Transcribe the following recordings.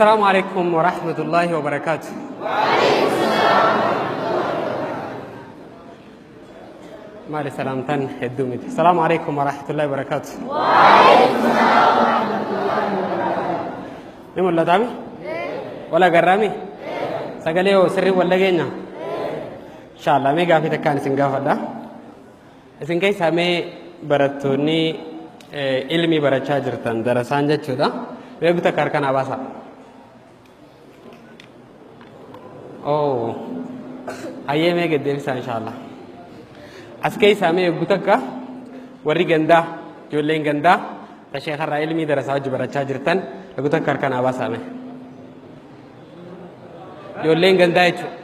Assalaamu alaikum wa rahmatullahi wa barakaatu. Maali salaamtaan hedduu miti. Assalaamu alaikum wa rahmatullahi wa barakaatu. Ni mul'ataami? Wal agarraami? Sagalee hoo sirrii wal dhageenya? Inshaallah mee gaafii takkaan isin gaafadha. Isin keessaa mee barattoonni ilmii barachaa jirtan darasaan jechuudha. Mee guuta akka harka naa baasaa. Oh. Hayyee mee gad deebisaa inshaallah. As keessaa mee eeggu takka warri gandaa ijoolleen gandaa ta sheekarraa ilmii darasaa hojii barachaa jirtan eeggu takka harka naa baasaa mee. Ijoolleen gandaa jechuudha.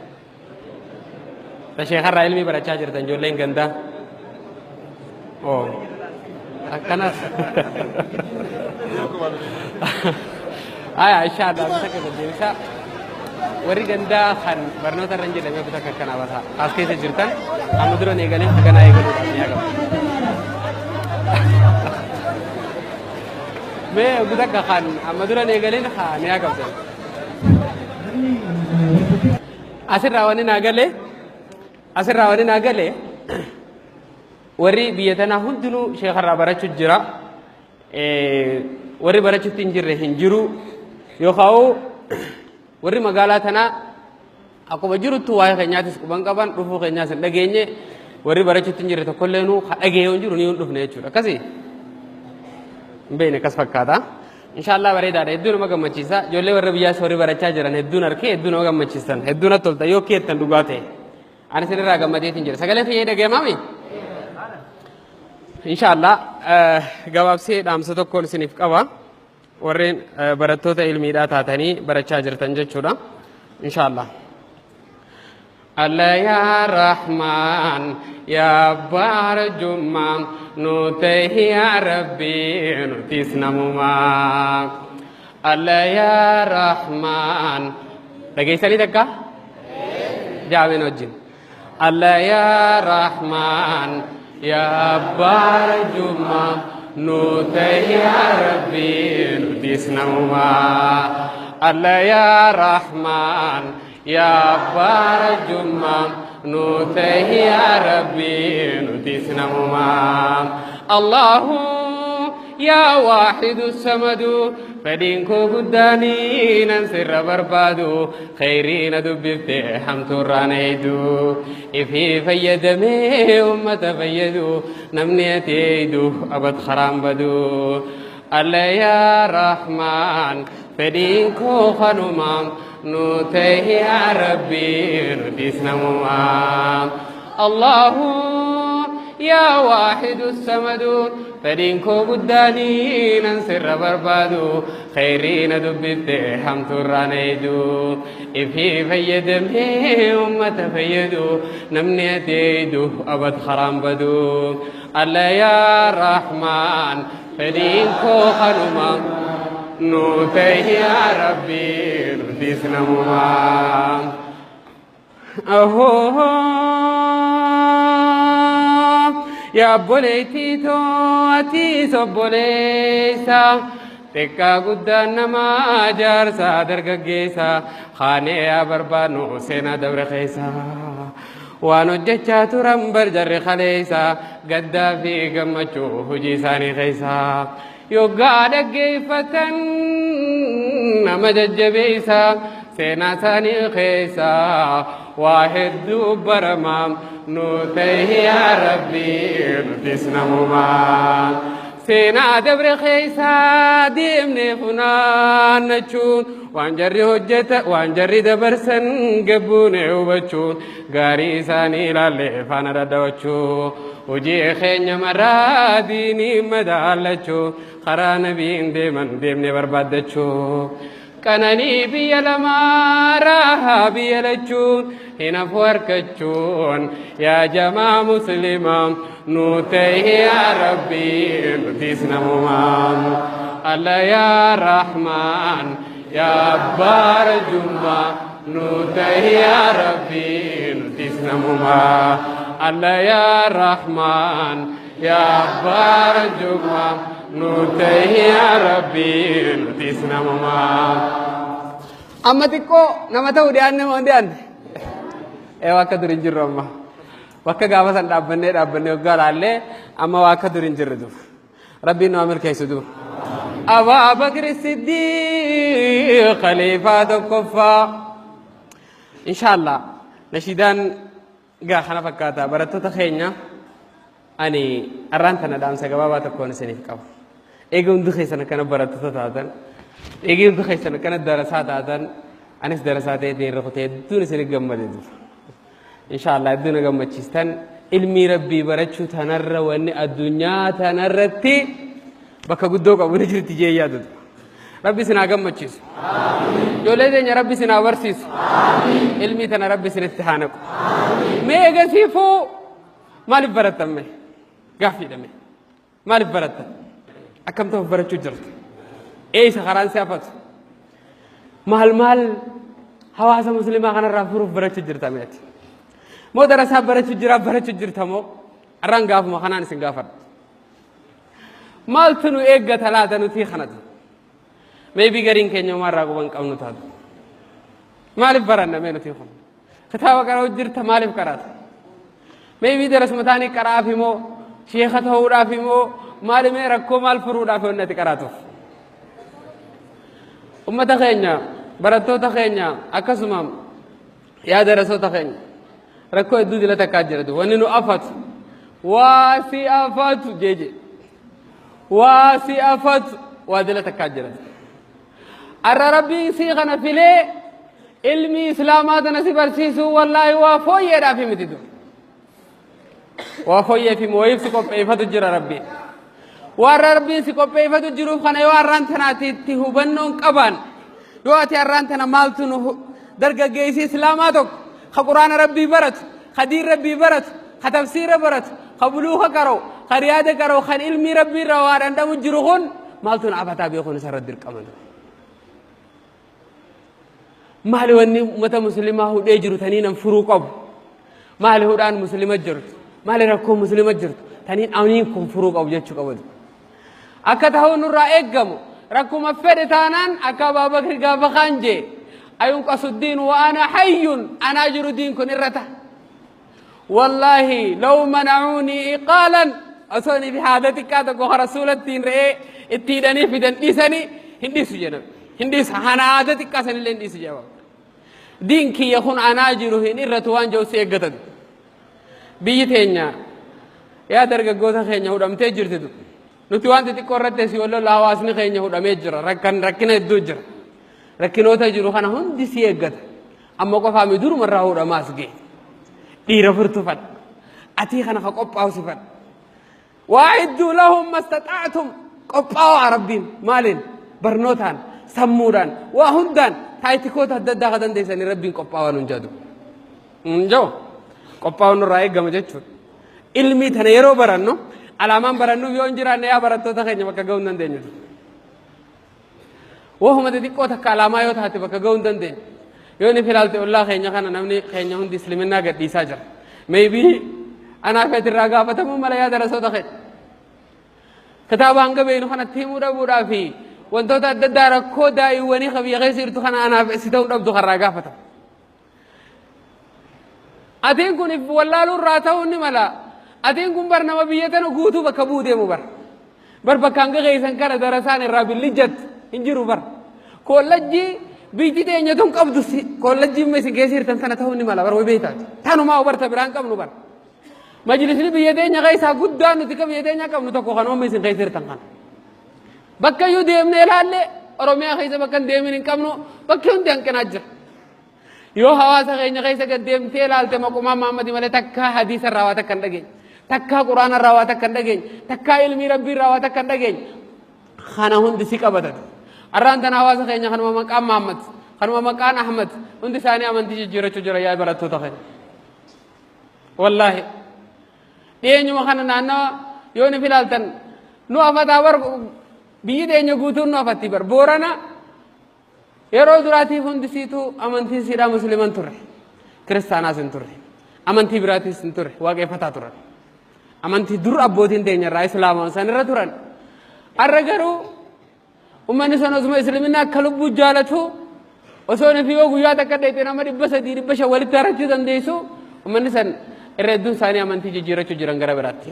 Ta sheekarraa ilmii barachaa jirtan ijoolleen gandaa. Oo. Akkanas. Aya inshallah bisa keessa deebisa. Warri gandaa kan barnoota irra hin jirre mee kutaa akkanaa basaa. As keessa jirtan amma dura hin eegalin haganaa eegaluudhaaf ni hagama. Mee kutaa kan amma dura hin eegalin haa ni hagamtan. Asirraa wanni naa gale asirraa wanni naa gale warri biyya tanaa hundinuu sheekarraa barachuu jira. Warri barachuutti hin jirre hin jiru. Yookaan warri magaalaa tanaa akkuma jiruttu waa'ee keenyaatis quban qaban dhufuu keenyaas hin dhageenye warri barachuutti hin jirre tokkollee nuu dhagee hin jiru ni hin dhufne jechuudha. Akkasii hin beekne akkas fakkaata. Inshaallah bareedaadha. Hedduu nama gammachiisa. Ijoollee warra biyyaas warri barachaa jiran hedduun arkee hedduu nama gammachiisan. Hedduu natti tolta yoo keettan dhugaa ta'e. Ani isinirraa gammadeetiin jira. Sagalee kiyya dhaga'amaami? Inshaallah gabaabsee dhaamsa tokkoon isiniif qaba. Warreen barattoota ilmiidhaa taatanii barachaa jirtan jechuudha. Inshaallah. Alla yaa Rahmaan yaa abbaa arjummaa nu tahi yaa Rabbi nutis namumaa. Alla yaa Rahmaan dhageessanii takka? Jaameen wajjin. Alla yaa Rahmaan yaa abbaa arjummaa nu tahi yaa Rabbi nutis namumaa. Alla yaa Rahmaan yaa abbaa arjummaa nu tahi yaa Rabbi nutis namumaa. Allahu yaa waaxidu samadu fedhiin koo guddaanii nan sirra barbaadu kheyrii na dubbifte hamtuurraa na eeydu ifii fayyadamee ummata fayyadu namni ati eeydu abad karaan badu. Alla yaa Rahmaan fedhiin koo kanuma nu tahi yaa Rabbi nutis namumaa. Allahu yaa waaxidu samadu fedhiin koo guddaanii nan sirra barbaadu kheyrii na dubbifte hamtuurraa na eeydu ifii fayyadamee ummata fayyadu namni ati eeydu abad karaan badu. Alla yaa Rahmaan fedhiin koo kanuma nu tahi yaa Rabbi nutis namumaa. Yaa obboleettii too atiis obboleessa xiqqaa guddaan namaa jaarsaa dargaggeessa kaanee yaa barbaadnu seenaa dabre keessa waan hojjechaa turan bar jarri kaleessa gaddaa fi gammachuu hojii isaanii keessa yoggaa dhaggeeffatan nama jajjabeessa seenaa isaanii keessa waa hedduu barama nu tahi yaa Rabbi nutis namumaa. Seenaa dabre keessa deemnee funaannachuun waan jarri hojjeta waan jarri dabarsan gabbuune hubachuun gaarii isaanii ilaallee faana dadhawachuu hojii keenya maraa diinii madaallachuu karaa nabiin deeman deemnee barbaaddachuu qananii biyya lamaa raahaa biyya lachuun hin hafu harkachuun yaa jamaa muslimaa nu tahi yaa Rabbi nutis namumaa. Alla yaa Rahmaan yaa abbaa arjummaa nu tahi yaa Rabbi nutis namumaa. Alla yaa Rahmaan yaa abbaa arjummaa nu tahi yaa Rabbi nutis namumaa. Amma xiqqoo nama ta'uu dhiyaanne moo hin dhiyaanne? Ee, akka dur hin jirru amma. Bakka gaafa san dhaabbannee dhaabbannee waggaa laallee, amma waa akka dur hin jirru duuba. Rabbiin nu milkeessu duuba. Abaa Bakri Siddiiq khaliifaa tokkoffaa. Inshaallah, nashiidaan gaa kana fakkaata. Barattoota keenya, ani arraan tana dhaamsa gabaabaa tokkoon isiniif qaba. Eega hundi keessan akkana barattoota taatan, eega hundi keessan akkana darasaa taatan, anis darasaa ta'ee irra kutee hedduun isinif gammade duuba. Inshaallah, hedduu na gammachiistan. Ilmii Rabbii barachuu tanarra wanni addunyaa tanarratti bakka guddoo qabu ni jirti jee yaadatu. Rabbi isin haa gammachiisu. Ijoollee teenya Rabbi isin haa barsiisu. Ilmii tana Rabbi isinitti haa naqu. Mee eegasiifuu maaliif barattan mee? Gaaffiidha mee. Maaliif barattan? Akkam ta'uuf barachuu jirtu? Eessa karaan si hafatu? Maal maal hawaasa musliimaa kanarraa furuuf barachuu jirta meeti? Moo darasaa barachuu jiraa barachuu jirta moo? Arraan gaafuma kanaan isin gaafadha. Maaltu nu eeggata laata nuti kanatu? Maybe gariin keenya homaarraa quban qabnu taatu. Maaliif baranna mee nuti kun? Kitaaba qara'uu jirta, maaliif qaraata? Maybe darasuma taanii qara'aaf immoo, sheeka ta'uudhaaf immoo, maali mee rakkoo maal furuudhaaf wanni ati qaraatuuf? Ummata keenya, barattoota keenya, akkasuma yaa darasoota keenya, rakkoo hedduu dila takkaa jiratu. Wanni nu afatu, waa si afatu jeeje, waa si afatu, waa dila takkaa jiratu. Arra Rabbiin sii kana filee ilmi islaamaa tana si barsiisuu, wallaahi waa fooyyeedhaaf miti dur. Waa fooyyeef wayiif si qopheeffatu jira Rabbiin. Waan Rabbiin si qopheeffatu jiruuf kana yoo arraan tanaati itti hubannoon qabaan, yoo ati arraan tana maaltu nu dargaggeessi islaamaa tokko ka Quraana Rabbii baratu, ka diin Rabbii baratu, ka tafsiira baratu, ka buluuka qara'u, ka riyaada qara'u, kan ilmii Rabbii irraa waa dhandhamu jiru kun maaltu na afataa beekuun isarra dirqama. Maali wanni ummata muslimaa hudhee jiru tanii nan furuu qabu? Maali hudhaan muslima jirtu? Maali rakkoo muslima jirtu taniin aniin kun furuu qabu jechuu qabatu? Akka ta'uu nurraa eeggamu, rakkuma fedhe taanaan, akka Abaa Bakri gaafa kaan jee, "Ayunqasuddiin wa ana hayyun?" Anaa jiru diin kun irra ta'a. Wallaahi law manacuunii iqaalan, osoo ni fi haada xiqqaa tokko ka rasuulattiin re'ee itti hidhanii fidan dhiisanii, hin dhiisu jedhan. Hin dhiisa, hana haada xiqqaa sanillee hin dhiisu jedha. Diin kiyya kun anaa jiru hin irratu waan jedhu si eeggatan. Biyyi teenya, yaa dargaggoota keenya, hudhamtee jirtitu. Nuti waan xixiqqoo irratti asii wal lola, hawaasni keenya hudhamee jira. Rakkan rakkina hedduu jira. Rakkinoota jiru kana hundi si eeggata. Amma qofaa mi, duruma irraa hudhamaas ga'e. Dhiira furtu fadha. Atii kana ka qophaa'u si fadha. "Waa'idduu lahum mastaxa'tum", qophaa'aa Rabbiin maaliin? Barnootaan, sammuudhaan, waa hundaan, taayitikoota adda addaa ka dandeessanii Rabbiin qophaa'aa nun jedhu. Hin jiru. Qophaa'uun nurraa eegama jechuudha. Ilmii tana yeroo barannu alaamaan barannuuf yoo hin jiraanne, yaa barattoota keenya, bakka ga'uu hin dandeenyu. Wahuma xixiqqoo takka alaamaa yoo taate bakka ga'uu hin dandeenyu. Yoo ni filaalte, ollaa keenya kana namni keenya hundi isliminnaa gadhiisaa jira. Maybe anaa fi ati irraa gaafatamuu mala, yaa darasoota keenya. Kitaaba hanga beeknu kanatti himuu dhabuudhaa fi wantoota adda addaa, rakkoo daa'iwwanii ka biyya keessa jirtu kana anaaf si ta'uu dhabdu karraa gaafatama. Atiin kun if wallaaluu irraa ta'uu ni mala. Atiin kun bar nama biyya tana guutuu bakka bu'uu deemu bar. Bar bakka hanga keessan kana darasaan irraa billijjattu hin jiru bar. Kollajjii biyyi teenya tun qabdu kollajjii amma isin keessa jirtan tana ta'uu ni mala bar, way beektaati. Tanumaa barta biraan qabnu bar. Majlisni biyya teenya keessaa guddaan nuti ka biyya teenya qabnu tokko kan amma isin keessa jirtan kana. Bakka iyyuu deemnee ilaalle, Oromiyaa keessa bakka hin deemin hin qabnu, bakki hundi hanqinaa jira. Yoo hawaasa keenya keessa gad deemtee ilaalte, maqumaa Muhammadi malee takkaa hadiisa irraa waa takka hin dhageenye. Takkaa Quraana irraa waa takka hin dhageenye. Takkaa ilmii Rabbii irraa waa takka hin dhageenye. Kana hundi si qabatatu. Arraan tana hawaasa keenya kanuma maqaan Muhammad, kanuma maqaan Ahmad, hundi isaanii amantii jijjiirachuu jira, yaa barattoota keenya. Wallaahi. Dhiyeenyuma kana naannawa yoo ni filaaltan nu afataa bar, biyyi teenya guutuun nu afatti bar. Boorana yeroo duraatiif hundisiituu amantiin siidhaa musliman turre. Kiristaanaas hin turre. Amantii biraatiis hin turre. Waaqeffataa turan. Amantii dur abbootiin teenya irraa islaamaa san irra turan. Har'a garuu ummanni san osuma islaminaa akka lubbuu jaalatu Osoo nuti yoo guyyaa takka dheeyte nama 300 500 walitti harachuu dandeessu, uummanni san irra hedduun isaanii amantii jijjiirachuu jiran gara biraatti.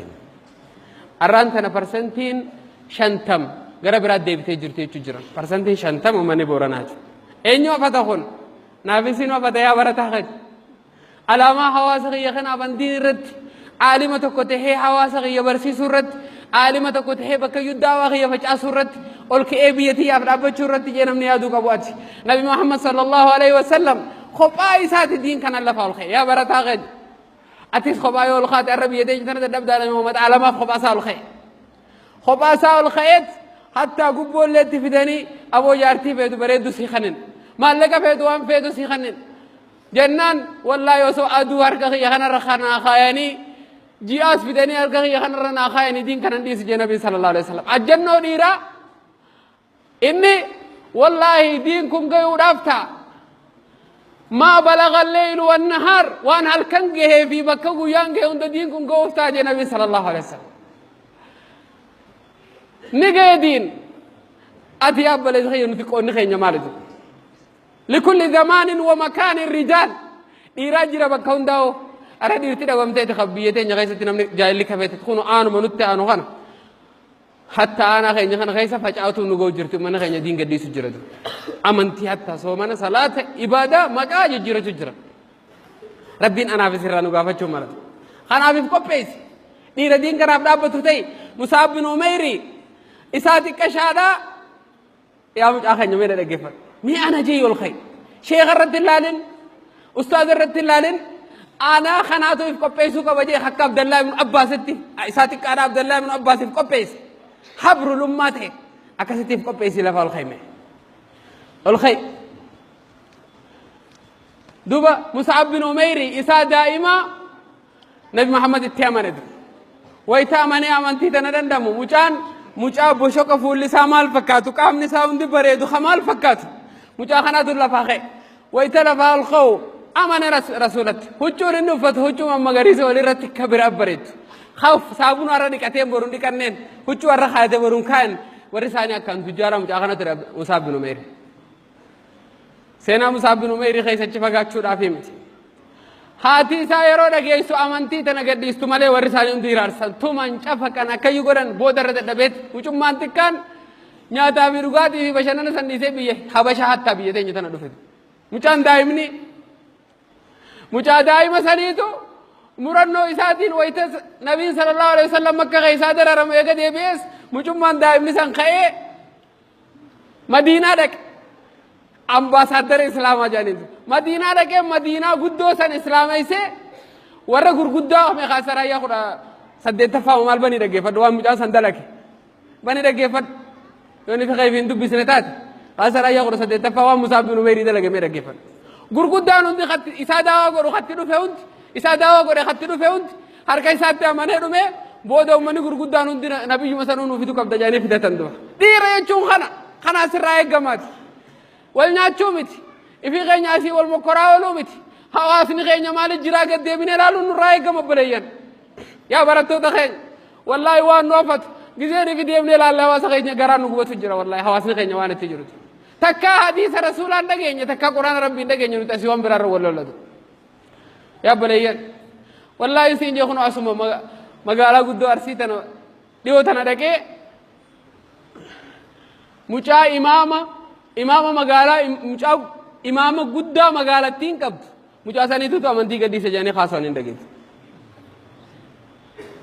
Arraan tana 50% gara biraatti deebitee jirti jechuu jiran. 50% uummanni Booranaa jechuudha. Eenyu hafata kun? Naaf isin hafata yaa barataa kan. Alaamaa hawaasa kiyya kana amantiin irratti aalima tokko tahee hawaasa kiyya barsiisuu irratti, aalima tokko tahee bakka iyyuu daawaa kiyya facaasuu irratti, ol ka'ee biyya tiyyaaf dhaabbachuu irratti jee namni yaaduu qabu ati. Nabi Muhammad sallallahu alaihi wasallam kophaa isaati diin kana lafa ol ka'e yaa barataa keenya. Atis kophaa yoo ol kaate arra biyya teenya tana dadhabdaa Nabi Muhammad alamaaf kophaa isaa ol ka'e. Kophaa isaa ol ka'eet hattaa gubboolleetti fidanii aboo jaartii feetu bareeddu sii kanin. Maallaqa feetu waan feetu sii kanin. Jennaan wallaahi osoo aduu harka kiyya kanarra kanaa kaayanii ji'aas fidanii harka kiyya kanarra naa kaayanii diin kanan dhiisu jee Nabiin sallallahu alaihi wasallam. Ajjannoo dhiiraa inni wallaahi diin kun gayuudhaaf ta'a. Maa balaga leeylu wan nahaar waan halkan gahee fi bakka guyyaan gahe hunda diin kun ga'uuf ta'a jee Nabiin sallallahu alaihi wasallam. Ni gahe diin. Ati yaa obboleessa kiyya nuti qoonni keenya maali jedhu. Likulli zamaanin wa makaanin rijaal. Dhiiraa jira bakka hundaa'u. Ara dhiirti dhabamteeti kan biyya teenya keessatti namni jaahilli kafeetti kunu aanuma nutti aanu kana. Hatta aanaa keenya kana keessa facaatu nu ga'u jirti mana keenya diin gadhiisu jira. Amantii hatta soomana salaata ibaadaa maqaa jijjiirachuu jira. Rabbiin anaaf isirraa nu gaafachuu mala. Kanaaf if qopheessi. Dhiira diin kanaaf dhaabbatu ta'e Musaab bin Umeyri isaa xiqqashaadhaa. Yaa mucaa keenya mee dhaggeeffadhu. Mee ana jee ol ka'i. Sheekha irratti hin laalin, ustaaza irratti hin laalin, anaa kanaatu if qopheessuu qaba jee akka Abdallaa ibn Abbaasitti isaa xiqqaadha Abdallaa ibn Abbaas if qopheesse. Habru lummaa ta'e akkasitti if qopheessi lafa ol ka'i mee. Ol ka'i. Duuba Mus'ab bin Umeyri isaa daa'imaa Nabi Muhammad itti amane ture. Wayita amanee amantii tana danda'amu mucaan mucaa boshoqa fuulli isaa maal fakkaatu, qaamni isaa hundi bareedu ka maal fakkaatu, mucaa kanaatu lafaa ka'e. Wayita lafaa ol ka'u amane rasuulatti. Huccuun inni uffatu huccuu magariisa walirratti ka biraa bareedu. Khawf saabuna har'a dhiqatee boruun dhiqanneen huccuu har'a kaayatee boruun kaayan warri isaanii akkaan tujjaara mucaa kana ture Musaab bin Umeyr. Seenaa Musaab bin Umeyr keessa achi fagaachuudhaaf miti. Haati isaa yeroo dhageessu amantii tana gadhiistu malee warri isaanii hundi hiraarsan tuman cafaqan akkayyuu godhan booda irra dadhabeet mucummaan xiqqaan nyaataa fi dhugaatii fi bashannana san dhiisee biyya Habashaa hattaa biyya teenya tana dhufe. Mucaan daa'imni mucaa daa'ima saniitu murannoo isaatiin wayita Nabiin sallallahu alaihi wasallam Makka keessaa dararamu eega deebi'ees mucummaan daa'imni san ka'ee Madiinaa dhaqe. Ambaasaaddara Islaamaa jedhaniin. Madiinaa dhaqee Madiinaa guddoo san Islaameessee warra gurguddaa meeqaa saraayyaa 18ffaa maal banii dhaggeeffadhu waan mucaan san dalage. Banii dhaggeeffadhu. Yoo inni fiqee fi hin dubbisne taate kaasaraayyaa 18ffaa waan Musaa bin Umeyrii dalage mee dhaggeeffadhu. Gurguddaan hundi katti isaa daawaa godhu katti dhufe hundi isaa daawaa godhe katti dhufe hundi harka isaatti amanee dhume booda uummanni gurguddaan hundi nabiyyuma sanuu nuu fidu qabda jedhanii fidatan duba. Dhiira jechuun kana kana asirraa eeggamaati. Wal nyaachuu miti. Ifii keenya asii wal mokkoraa ooluu miti. Hawaasni keenya maaliif jiraa gad deebinee ilaaluun nurraa eeggama obboleeyyan. Yaa barattoota keenya wallaahi waan nu hafatu gizeen ifi deemnee ilaalle hawaasa keenya garaan nu gubatu jira wallaahi hawaasni keenya waan itti jirutu. Takkaa hadiisa rasuulaan dhageenye takkaa quraana rabbiin dhageenye nuti asii waan biraarra wal lolatu. Yaa obboleeyyan wallaahi siin jee kun asuma magaalaa guddoo Arsii tana dhiyoo tana dhaqee mucaa imaama magaalaa mucaa imaama guddaa magaalattiin qabdu mucaa saniitutu amantii gadhiise jedhanii haasawaan hin dhageessu.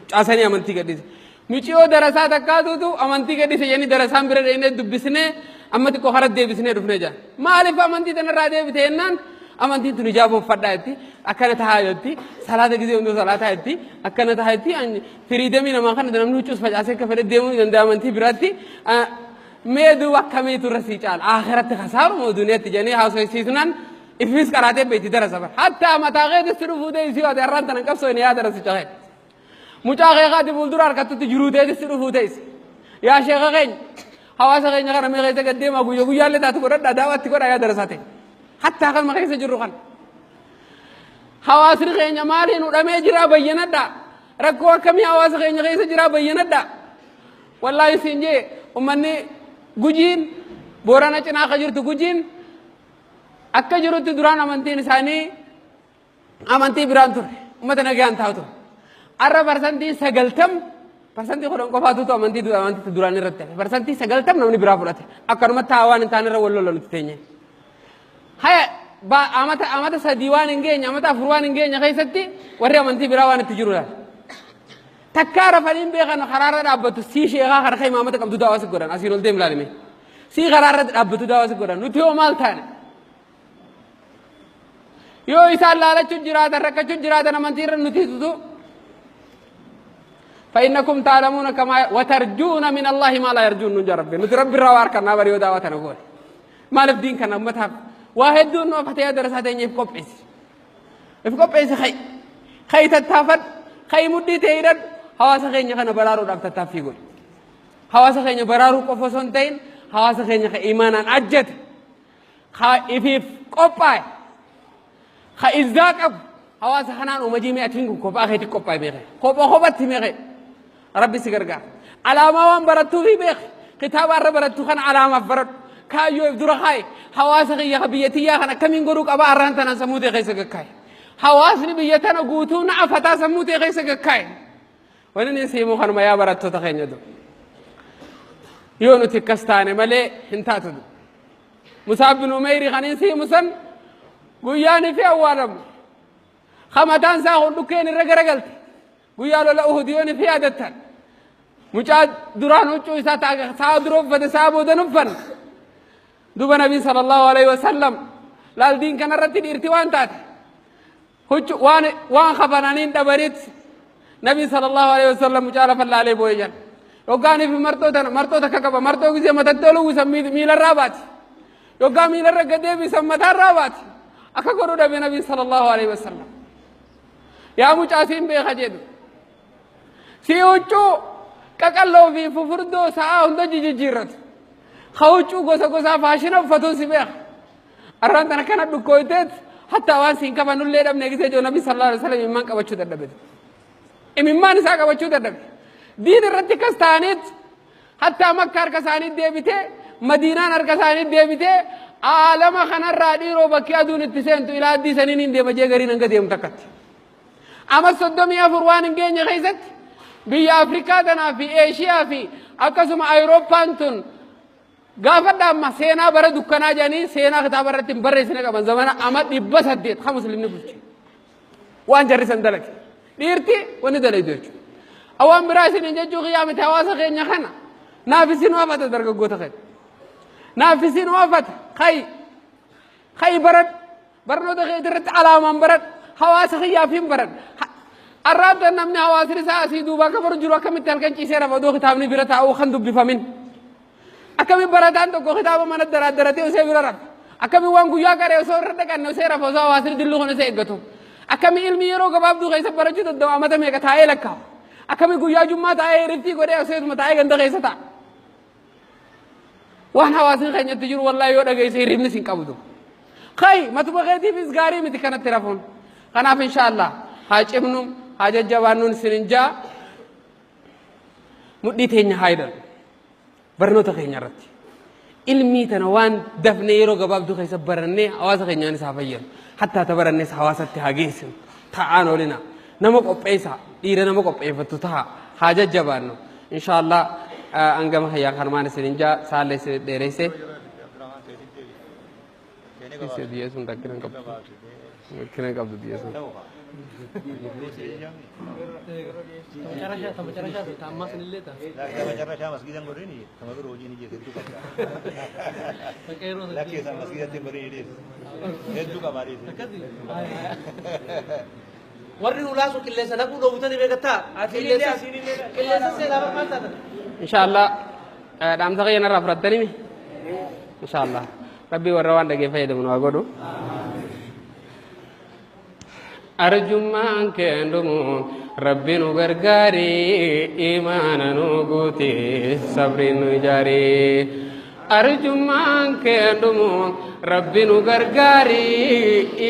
Mucaa sanii amantii gadhiise. Miciyoo darasaa takkaatutu amantii gadhiise jedhanii darasaan bira dhaqnee dubbisnee amma xiqqoo karaa deebisnee dhufnee jira. Maaliif amantii tanarraa deebite jennaan amantiin tun ijaaba uffadhaa jetti akkana tahaa jetti salaata gizee hunduu salaataa jetti akkana tahaa jetti firiidamii namaa kana namni huccuus facaasee akka fedhe deemuu ni danda'a amantii biraatti. Mee duuba akkamiitu irra sii caala akhiratti kasaaru moo duniyaatti jedhanii haasofsiisnaan ifis qaraatee beekti darasa bara. Hattaa mataa keetti si dhufuu ta'e si waate har'aan tanan qabsoo inni yaa darasicha kee. Mucaa kee kaati fuuldura harkattutti jiruu ta'e si dhufuu ta'e. Yaa sheeka keenya hawaasa keenya kana mee keessa gad deemaa guyya guyyaallee taatu godhadhaa daawwatti godhaa yaa darasaa ta'e. Hattaa kanuma keessa jirru kana. Hawaasni keenya maaliin hudhamee jiraa bayyanadhaa. Rakkoo akkamii hawaasa keenya keessa jiraa bayyanadhaa. Wallaahi siin jee ummanni Gujiin Boorana cinaa akka jirtu Gujiin Akka jirutti duraan amantiin isaanii amantii biraan ture. Uummata nagaan taa'u ture. Arra 90%, 10% qofaatu amantii duraan irratti hafe. 90% namni biraa fudhate. Akkanumatti taa'aa waan hin taane irra wal lola nuti teenye. Haya, amata 3 waan hin geenye, amata 4 waan hin geenye keessatti warri amantii biraa waan itti jiru laala. Takkaa rafaniin beekan karaarra dhaabbattu sii sheekaa harka imaamata qabdu daawaa si godhan asiin ol deem laalime. Sii karaarra dhaabbattu daawaa si godhan nuti hoo maal taane? Yoo isaan laalachuu jiraatan rakkachuu jiraatan amantii irra nuti tutu. فإنكم تعلمون كما وترجون من الله ما لا يرجون نجا ربي نتي ربي الروار كنا بريو دعوة نقول ما لف دين كنا أمتها واحد دون وفتيا درساتين يفكوبيس يفكوبيس خي خي تتافد خي مدي تيرد hawaasa keenya kana baraaruudhaaf tattaaffii godhe. Hawaasa keenya baraaruu qofa osoo hin ta'in hawaasa keenya ka imaanaan ajjate, ka ifiif qophaa'e, ka izzaa qabu hawaasa kanaan uumajii mi'atiin kun kophaa keetti qophaa'e beeke. Kophaa kophatti meeqe. Rabbi si gargaara. Alaamaa waan barattuufi beeke. Kitaaba irra barattu kana alaamaaf baradhu. Kaayyoo if dura kaaye. Hawaasa kiyya ka biyya tiyyaa kan akkamiin godhuu qaba arraan tanaan sammuu ta'e keessa gakkaaye. Hawaasni biyya tana guutuu na afataa sammuu ta'e keessa gakkaaye. Wani inni siimuu kanuma yaa barattoota keenya du. Yoo nuti akkas taane malee hin taatu du. Musaab bin Umeyri kan inni siimu san guyyaan fi awwaalamu. Kamataan isaa kun dhukkeen irra garagalte. Guyyaa lola Uhud yoo ni fi yaadattan. Mucaa duraan huccuu isaa sa'a dura uffate sa'a booda uffanne. Duba Nabii sallallahu alaihi wasallam laal diin kanarratti dhiirti waan taate. Huccuu waan kafananiin dhabanitti Nabii sallallahu alaihi wasallam mucaa lafa laalee boo'ee jira. Yoggaanii fi marxoo tana marxoo takka qaba marxoo gisee matatti ol uwwisan miilarraa baati. Yoggaa miilarra gad deebisan mataarraa baati. Akka godhu dhabe Nabii sallallahu alaihi wasallam. Yaa mucaa siin beeka jedhu. Si huccuu qaqalloo fi fufurdoo sa'aa hunda jijjiirratu. Ka huccuu gosa gosaa faashina uffatuun si beeka. Arraan tana kana dhukkooyteet hattaa waan siin qabanullee dhabne gisee jiru Nabii sallallahu alaihi wasallam imimmaan qabachuu dadhabe. Imimmaan isaa qabachuu dadhabe. Diin irratti akkas ta'aniit hattaa Makka harka isaanii deebitee Madiinaan harka isaanii deebitee aalama kanarraa dhiiroo bakki aduun itti seentu ilaa addii saniin hin deema jee gariin hanga deemu takkatti. Ama 34 waan hin geenye keessatti biyya Afrikaa tanaa fi Eeshiyaa fi akkasuma Awurooppaan tun gaafadha amma seenaa bara dukkanaa jedhanii seenaa kitaaba irratti hin barreessine qaban zamana ama 800 ha muslimni bulche. Waan jarri san dalage. Dhiirti wanni dalaydu jechuudha. Awwaan biraa isin jechuu kiyyaa miti hawaasa keenya kana. Naaf isin waafata dargaggoota keenya. Naaf isin waafata. Khayi. Khayi baradhu. Barnoota keetii irratti alaamaan baradhu. Hawaasa kiyyaaf hin baradhu. Arraabta namni hawaasni isaa asii duubaa kabaru jiru akkamitti halkan ciisee rafa odoo kitaabni bira taa'uu kan dubbifamin. Akkamiin barataan tokko kitaaba mana daraaddaratee osoo bira rafa. Akkamiin waan guyyaa qaree osoo irra dhaqanne osoo rafa osoo hawaasni dilluu kan osoo eeggatu. Akkamiin ilmi yeroo gabaabduu keessa barachuu danda'u amata meeqa taa'ee lakkaa'u. Akkamiin guyyaa jummaa taa'ee riftii godhee osoo ituma taa'ee ganda keessa taa'a. Waan hawaasni keenyatti jiru wallaahi yoo dhageesse hirribni sin qabdu. Khayi matuma keetiifis gaarii miti kanatti rafuun. Kanaaf inshaallah haa cimnu haa jajjabaannuun isin jaa mudhii teenya haa hidhannu. Barnoota keenya irratti. Ilmii tana waan dafnee yeroo gabaabduu keessa barannee hawaasa keenyaanis haa fayyadu. Hattaa ta barannes hawaasatti haa geessinu. Taa'aan oolina. Nama qopheessa dhiira nama qopheeffattu ta'a haa jajjabaannu. Inshaallah hangama hayyaan kanumaan isin jaa saallee isin dheeresse. Biyya sun rakkina hin qabdu. Rakkina hin qabdu biyya sun. መጨረሻ መስጊድን godhin kama biroo hojiin ijjees hedduu qabda. Lakkee isaan masgiidatti godhin hidhees hedduu qaba hidhees. Warri ulaa sun qilleensa naquu dhoowwitanii beekattaa? Qilleensa seenaa maal taatan? Inshaallah dhaamsa kiyya narraa fudhattanii inshaallah rabbii warra waan dhagee fayyadamu nu haa godhu. Arjummaan keendumu rabbi nu gargaari imaana nu guuti sabri nu ijaari. Arjummaan keendumu rabbi nu gargaari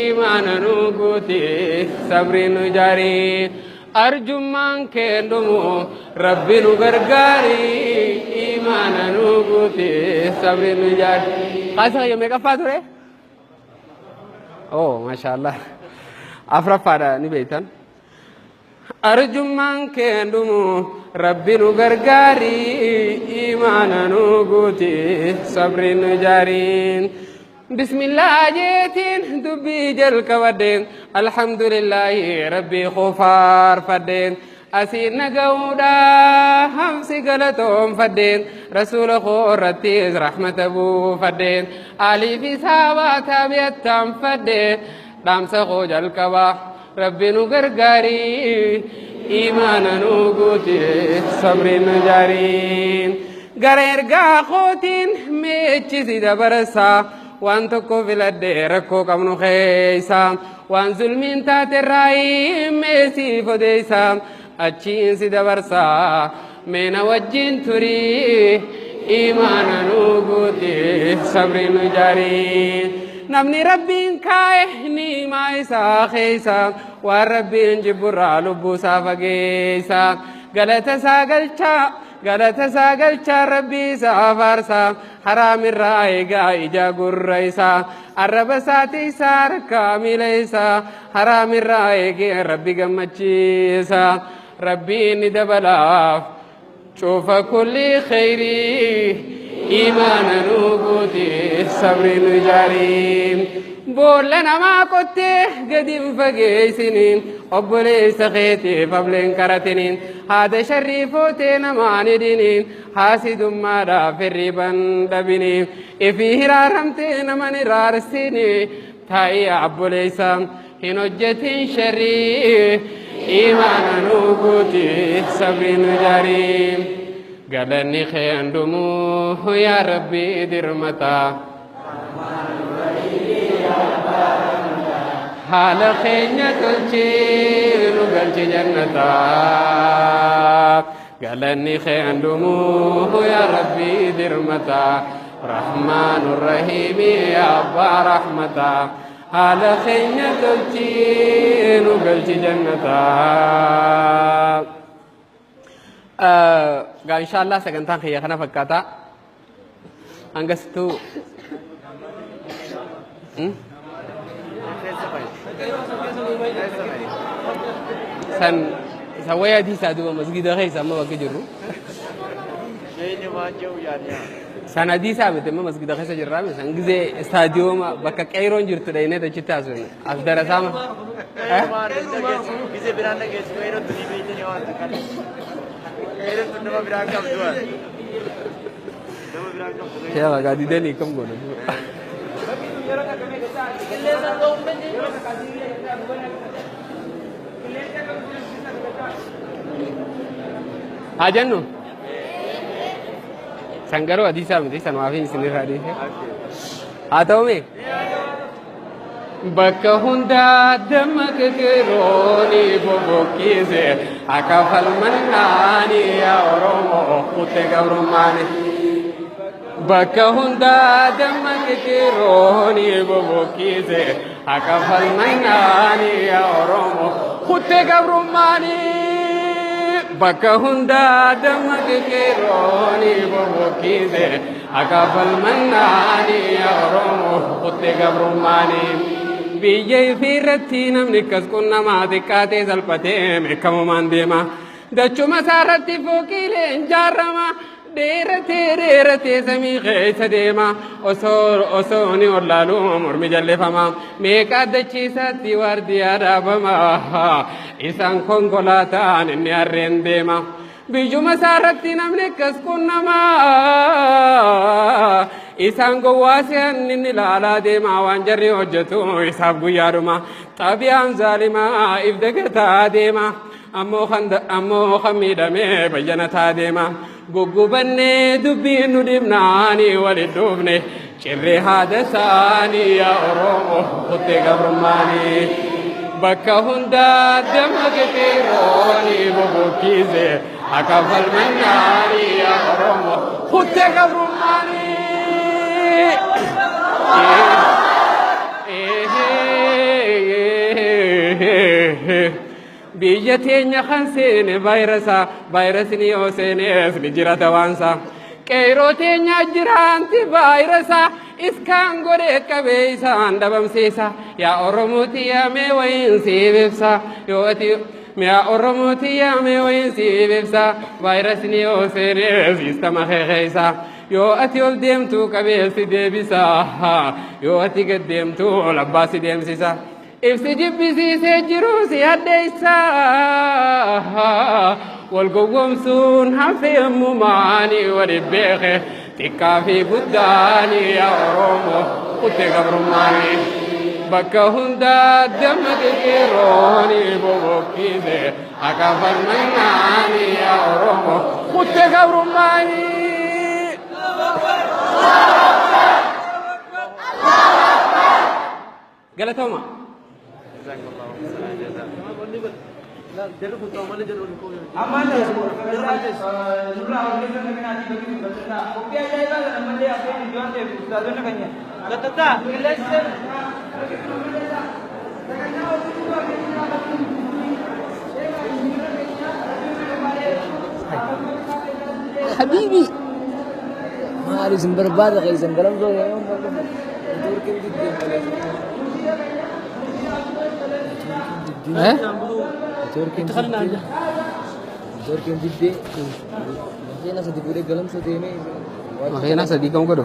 imaana nu guuti sabri nu ijaari. Arjummaan keendumu rabbi nu gargaari imaana nu guuti sabri nu ijaari. Kaasa kiyya meeqaffaa ture? Oh, maashaallah. Afraffaadha ni beektan. Arjummaan kee dhumu Rabbi nu gargaari, imaana nu guuti, sabri nu jaariin. Bismillah jeetiin dubbii jalqabadheen, alhamdulillahi Rabbii qofaarfadheen. Asiin naga'uudha hamsi galatoonfadheen, rasuula koo irrattis rahmata buufadheen, alii fi saabaa tabi'attaan fadheen, dhaamsa koo jalqabaa. Rabbi nu gargaarii, imaana nu guuti, sabri nu jaariin. Gara ergaa kootiin meechisi dabarsaa, waan tokko filadhee rakkoo qabnu keessa, waan zulmiin taate irraa meesiif odeessa, achiin si dabarsaa, meena wajjin turii, imaana nu guuti, sabri nu jaariin. Namni Rabbiin kaa'e niimaa isaa keessa, waan Rabbiin jibburraa lubbuu isaa fageessa. Galata isaa galchaa, galata isaa galchaa, Rabbii isaa faarsaa, haraamirraa eegaa ija gurra isaa, arraba isaatii isaa, harka miila isaa, haraamirraa eegee Rabbi gammachiisa. Rabbiin ni dabalaaf cufa kulli khayrii, imaana nu guuti, sabri nu jaarii. Boolla namaa qottee gadi hin fageessiniin, obboleessa keetiif ableen qaratiniin, haada sharrii footee namaan hidhiniin, haasidummaadhaaf hirriban dhabiniin, ifii hiraaramtee naman hiraarsinii, taa'ii obboleessa hin hojjetin sharrii, imaana nu guuti, sabri nu jaarii. Galanni kee hundumuu yaa Rabbii dirmataa. Haala keenya tolchee nu galchi jannataa. Galanni kee hundumuu yaa Rabbii dirmataa. Rahmaan Rahiimi yaa Abbaa rahmataa. Haala keenya tolchee nu galchi jannataa. Gaa inshaallah sagantaan kiyya kana fakkaata. Hangasittuu. San san wayyaa diisaa duuba masgida keessa amma bakka jirru. Sheeyni waan jedhu yaadni. San hadiisaa miti, amma masgida keessa jirraa miti, san gizee istaadiyooma bakka qeeroon jirtu dhaynee achitti haasofne as darasaama. Gizee biraan dhageessu qeerroon tuni beektanii waan kan. Qeerroon tun nama biraan qabdu waan. Nama biraan qabdu. Sheekha gaa didanii kam goona. Qilleensa dhoohu dandeenye. Haa jennu. San garuu hadiisaa miti, sanumaaf isinirraa dhiise. Haa ta'u mee? Bakka hundaa damma qeqerooni bobokkise, akka falmannaani yaa Oromoo kutte gabrummaani. Bakka hundaa damma qeqerooni bobokkise, akka falmannaani yaa Oromoo kutte gabrummaani. Bakka hundaa damma qeqerooni bobokkise, akka falmannaani yaa Oromoo kutte gabrummaani. Biyya ifii irratti namni akkas qunnamaa xiqqaatee salphatee beekamumaan deema. Dachuma isaa irratti fooqiileen jaarama. Dheeratee dheeratee samii keessa deema. Osoo ni ollaalu mormi jallifama. Meeqa dachiisaatti waardiyaa dhaabama. Isaan konkolaataan, inni harreen deema. Biyyuma isaa irratti namni akkas qunnamaa. Isaan gowwaa se'an, inni ilaalaa deema, waan jarri hojjetu isaaf guyyaadhuma. Xabiyaan zaalimaa if dagataa deema. Ammoo kan miidhamee bayyanataa deema. Guggubannee dubbiin nu dhibnaanii walit dhufne. Cirree haada isaanii yaa Oromoo kuttee gabrummaanii. Bakka hundaa damma qeqeerooni bobokkise, akka falmannaanii yaa Oromoo kuttee gabrummaanii. Biyya teenya kan seene vaayirasa, vaayirasni yoo seenees ni jira dawaansa. Qeeroo teenya jiraanti vaayirasa. Iskaan godhee qabee isaan dhabamsiisa. Yaa Oromooti yaamee wayiin siif ibsa. Yoo ati yaa Oromooti yaamee wayiin siif ibsa. Vaayirasni yoo seenee siistama keessa. Yoo ati ol deemtu qabee si deebisa. Yoo ati gad deemtu labbaa si deemsisa. Ibsi jibbisiisee jiru si addeessa. Wal gowwoomsuun hafe yommumaanii wali beeke. Xiqqaa fi guddaanii yaa Oromoo kuttee gabrummaanii. Bakka hundaa damma xixiroonii bobokkiise akka falmannaanii yaa Oromoo kuttee gabrummaanii. Galatooma. Ammaan nurraa hordoftoota kanaatii bakki dubbattoota qophii ajaa'ibaa kana ammallee affeen iddoo waan ta'eef ustaazonni keenya. Gattataa qilleensi حبيبي ما isin barbaada keessan galamsoo networkiin diddee Eh? networkiin diddee networkiin diddee makiina sadi fuudhee galamsoo deemee Makiina sadii kam godhu?